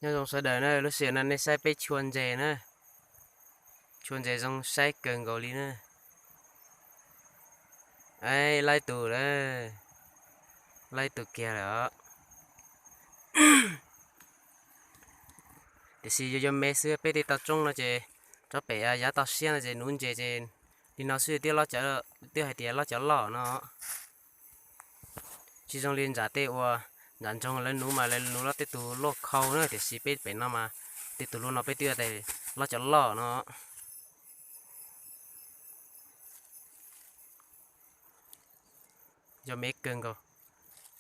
Nyob zoo sawv daws na, lub sij hawm no nej saib peb chua ntses na, chua ntses zoo saib kawg nkaus li na. Laib tus lawm, laib tus kiag lawm os. Tiam sis yuav yuav me xwb, peb tej toj roob no ces rov pem yav toj siab no ces nuv ntses ces li no xwb, twb hais tias loj cov loj no. Tsis zoo li nram tej uas nram nroog lawv nuv mas lawv nuv loj tej tus loj khau na, tiam sis peb pem no mas tej tus loj no peb twb hais tias loj cov loj no. Yog me kawg nkaus,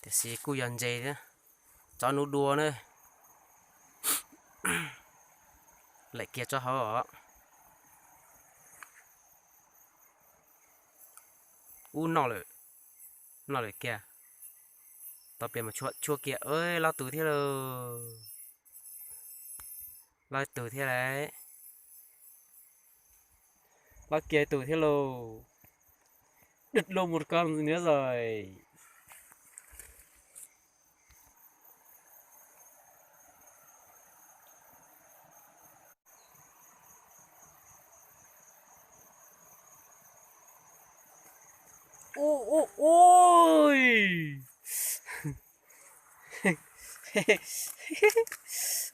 tiam sis kuj yog ntses thiab. Tso nuv dua na. Laim kiag tsob hauv os. Ub, noj lawm, noj lawm kiag. Tau pliag mas tshuab kiag. Loj tus thiab lauj, loj tus thiab lauj, loj kiag tus thiab lauj. Đứt luôn một con nữa rồi. Ui, ui, ui.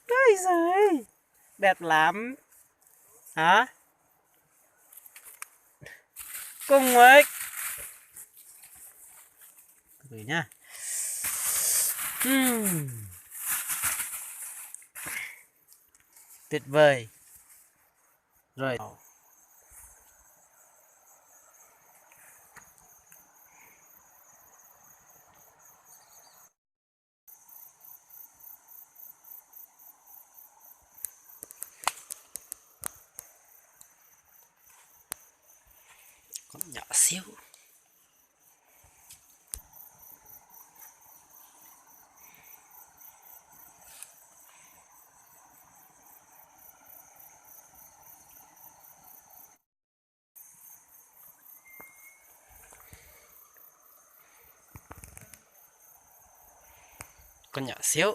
Ôi giời, đẹp lắm. Hả? Cung ấy. Từ từ nhá. Ừm. Tuyệt vời. Rồi. Còn nhỏ xíu. Còn nhỏ xíu.